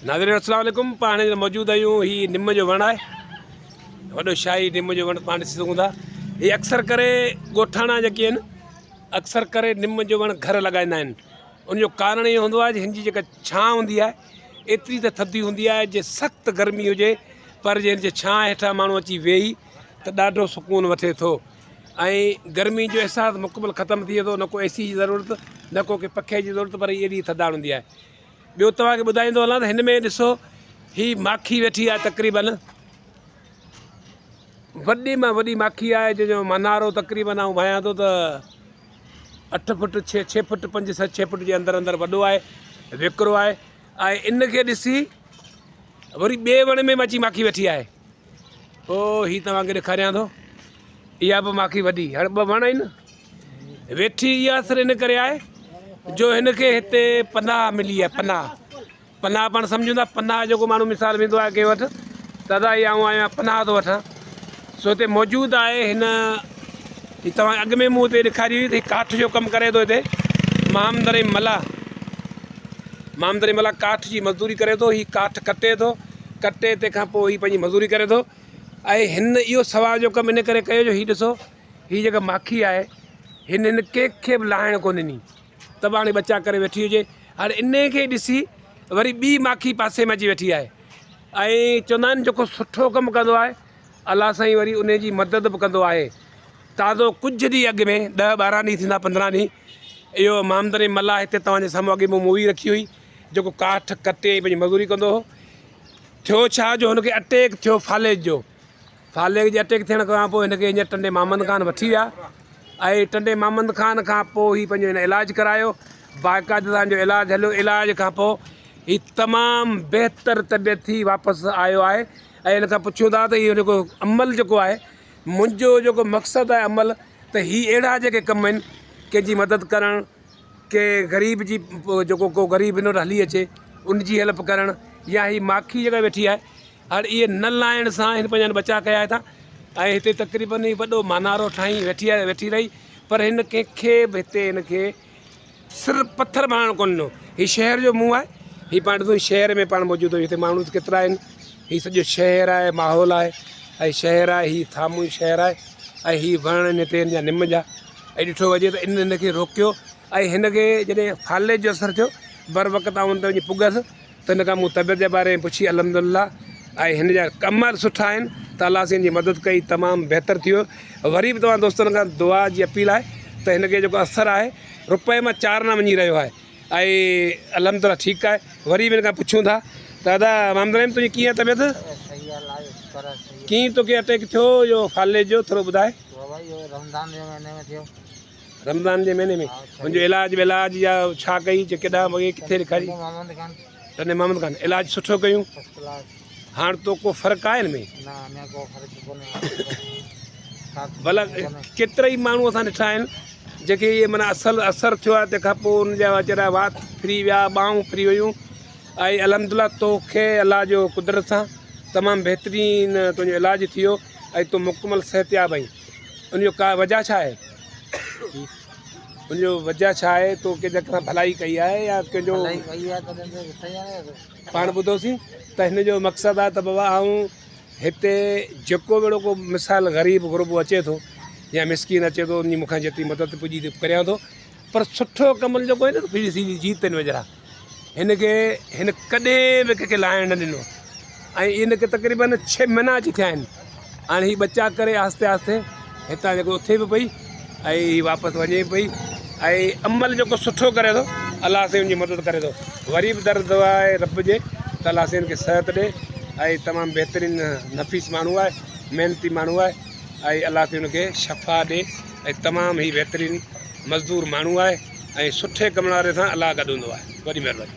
ناظرين السلام عليڪم پاڻ هينئر موجود آهيون هي نم جو وڻ آهي وڏو شاهي نم جو وڻ پاڻ ڏسي سگهون ٿا هي اڪثر ڪري ڳوٺاڻا جيڪي آهن اڪثر ڪري نم جو وڻ گهر لڳائيندا آهن ان جو ڪارڻ اهو هوندو آهي جو هن جي جيڪا ڇانو هوندي آهي ايتري ته ٿڌي هوندي آهي جي سخت گرمي هجي پر جي هن جي ڇانو هيٺان ماڻهو اچي ويهي ته ڏاڍو سڪون وٺي ٿو ۽ گرمي جو احساس مڪمل ختم ٿي ويندو نه ڪو اي سي جي ضرورت نه ڪو ڪي پکي جي ضرورت پر هي ايڏي ٿڌاڻ هوندي آهي ٻيو توهان کي ٻڌائيندو هلان ته هن ۾ ڏسو هي ماکي ويٺي آهي تقريبن وڏي مان وڏي ماکي آهي جنهن جو منارو تقريبن آئون ڀانيان ٿو ته اٺ فٽ ڇهه ڇهه فٽ پنج ست ڇهه فٽ جي اندر اندر وڏو آهي ويڪرو آهي ۽ ان کي ڏسي وري ٻئي وڻ ۾ اچي ماکي ويٺي آهي او هي توهان کي ڏيکاريان ٿو اها به ماکي وڏي هاڻي ٻه وڻ آهن ويٺي اها صرف ان ڪري آهي جو هن کي هتي پناهه ملي آهي پناهه پناهه پاڻ سمجهون ٿا پناهه جيڪو ماڻهو مثال ويندو آهي ڪنهن وٽ ته ادا هي آئون آيو آهيان پناهه ٿو وٺان سو هتي موجود آهي هن هي توهان اڳ ۾ مون هتي ڏيکاري هئي ته هي ڪاٺ جو ڪم ڪري ٿو هتي محمد علي ملاح محمد علي ملاح ڪاٺ جي مزدوري ڪري ٿو هي ڪاٺ ڪٽي ٿو ڪٽي تنهن کان پوء هي پنهنجي مزدوري ڪري ٿو ۽ هن اهو ثواب جو ڪم ان ڪري ڪيو جو هي ڏسو هي جيڪا ماکي آهي هن هن ڪنهن کي به لاهڻ ڪونه ڏني ته به هاڻي ٻچا ڪري ويٺي هجي هاڻي انهي کي ڏسي وري ٻي ماکي پاسي ۾ اچي ويٺي آهي ۽ چوندا آهن جيڪو سٺو ڪم ڪندو آهي الله سائين وري انهي جي مدد به ڪندو آهي تازو ڪجهه ڏينهن اڳ ۾ ڏهه ٻارهن ڏينهن ٿيندا پندرهن ڏينهن اهو محمد علي ملاح هتي توهان جي سامهون اڳي مون مووي رکي هئي جيڪو ڪاٺ ڪٽي ۽ پنهنجي مزوري ڪندو هو ٿيو ڇا جو هن کي اٽيڪ ٿيو فالج جو فالج جي اٽيڪ ٿيڻ کان پوء هن کي هينئر ٽنڊي محمد خان وٺي ويا ۽ ٽنڊي محمد خان کان پوء هي پنهنجو هن علاج ڪرايو باقاعده سان جو علاج هليو علاج کان پوء هي تمام بهتر طبيعت ٿي واپس آيو آهي ۽ هن کان پڇون ٿا ته هي جيڪو عمل جيڪو آهي منهنجو جيڪو مقصد آهي عمل ته هي اهڙا جيڪي ڪم آهن ڪنهن جي مدد ڪرڻ ڪنهن غريب جي جيڪو ڪو غريب هن وٽ هلي اچي ان جي هيلپ ڪرڻ يا هي ماکي جيڪا ويٺي آهي هاڻي اهي نه لاهڻ سان هن پنهنجا ٻچا ڪيا هتان ۽ هتي تقريبن هي وڏو مانارو ٺاهي ويٺي آهي ويٺي رهي پر هن ڪنهن کي به هتي هن کي سر پٿر به هڻڻ ڪونه ڏنو هي شهر جو منهن آهي هي پاڻ ڏسو شهر ۾ پاڻ موجود آهيون هتي ماڻهو ڪيترا آهن هي سڄو شهر آهي ماحول آهي ۽ شهر آهي هي سامهون شهر آهي ۽ هي وڻ آهن هتي هن جا نم جا ۽ ڏٺو وڃي ته ان هن کي روڪيو ۽ هن کي جڏهن فالج جو اثر ٿيو بر وقت آئون ان تي وڃي پڳس ته هن کان مون طبيعت جي باري ۾ پڇي الحمد لله ۽ هن جا ڪم سٺا آهن ته الله سائين جي مدد ڪئي تمام بهتر ٿي ويو وري به توهان دوستن کان دعا جي اپيل آهي ته هن کي جيڪو اثر آهي روپئي مان چار نه وڃي رهيو آهي ۽ الحمد لله ٺيڪ آهي وري به هن کان پڇون ٿا ته ادا محمد رحيم تنهنجي ڪيئن طبيعت ڪيئن توکي اٽيڪ ٿيو جو فالج جو ٿورو ٻڌائي رمضان جي مهيني ۾ ٿيو. رمضان جي مهيني ۾ هن جو علاج ولاج يا ڇا ڪئي چي ڪيڏانهن وڳي ڪٿي ڏيکاري؟ ٽنڊي محمد خان. ٽنڊي محمد خان علاج سٺو ڪيون؟ First class. هاڻ تو ڪو فرق آهي هن ۾؟ نه اڃا ڪو فرق ڪونهي. ڀلا ڪيترا ئي ماڻهو اسان ڏٺا آهن جيڪي اهي معنيٰ اصل اثر ٿيو آهي تنهن کان پوء ان جا ويچارا وات ڦري ويا ٻانهون ڦري ويون ۽ الحمد لله توکي الله جو قدرت سان تمام بهترين تنهنجو علاج ٿي ويو ۽ تون مڪمل صحتياب آهين ان جو ڪا وجه ڇا آهي ان جو وجه ڇا آهي تو ڪنهن جي سان ڀلائي ڪئي آهي يا ڪنهن جو ڀلائي ڪئي آهي تڏهن ته ويٺا ئي آهيون پاڻ ٻڌوسين ته هن جو مقصد آهي ته بابا آئون هتي جيڪو به اهڙو ڪو مثال غريب غربو اچي ٿو يا مسڪين اچي ٿو ان جي مون کان جيتري مدد پڄي ٿي ڪريان ٿو پر سٺو ڪم جيڪو آهي نه ته سي جيت تن وجرا هن کي هن ڪڏهن به ڪنهن کي لاهڻ نه ڏنو ۽ ان کي تقريبن ڇهه مهينا اچي ٿيا آهن هاڻي هي ٻچا ڪري آهستي آهستي هتان جيڪو اٿي به پئي ۽ هي واپس وڃي به پئي ۽ عمل جيڪو سٺو ڪري ٿو الله سائين ان جي مدد ڪري ٿو وري به درد آهي رب جي ته الله سائين ان کي صحت ڏي ۽ تمام بهترين نفيس ماڻهو آهي محنتي ماڻهو آهي ۽ الله سائين ان کي شفا ڏي ۽ تمام هي بهترين مزدور ماڻهو آهي ۽ سٺي ڪم واري سان الله گڏ هوندو آهي وڏي مهرباني.